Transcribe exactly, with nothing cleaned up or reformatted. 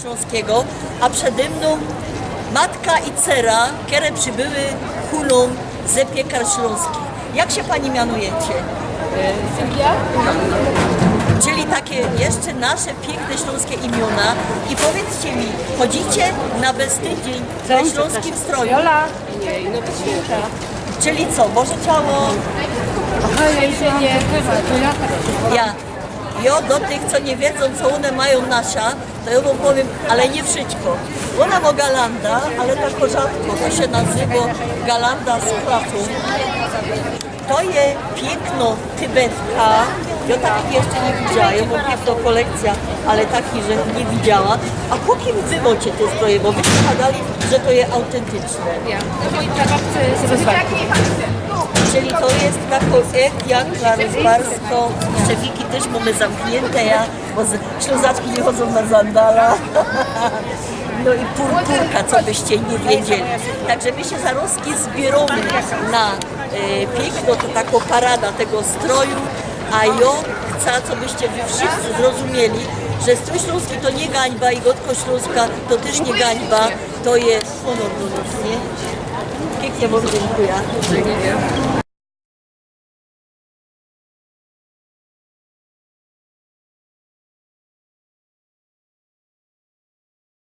Śląskiego, a przede mną matka i cera, kere przybyły hulą ze Piekar Śląskich. Jak się pani mianujecie? Sylwia? Czyli takie jeszcze nasze piękne śląskie imiona. I powiedzcie mi, chodzicie na bez tydzień we śląskim stroju? Jola? Nie, no bez święta. Czyli co, Boże Ciało? Aha, ja już nie. To ja tak. Ja. Jo, do tych, co nie wiedzą, co one mają na sia, to ja wam powiem, ale nie wszystko. Ona ma galanda, ale tak rzadko, to się nazywa galanda z klatą. To je piękno Tybetka. Ja takich jeszcze nie widziała, ja mam piękną kolekcję, ale takich, że nie widziała. A po kim wy macie te stroje, bo wy gadali, że to je autentyczne. Ja. No moi prababcy z Rozwarki. Czyli to jest tako, jak, jak na rozbarsko, szczewiki też mamy zamknięte, ja, bo z, Ślązaczki nie chodzą na sandala. No i purpurka, co byście nie wiedzieli. Także my się zarozki zbieramy na e, piękno, to taką parada tego stroju, a ja chcę, co byście wy wszyscy zrozumieli, że strój śląski to nie gańba i godko Śląska to też nie gańba, to jest honor do nas, nie? Pięknie wam dziękuję.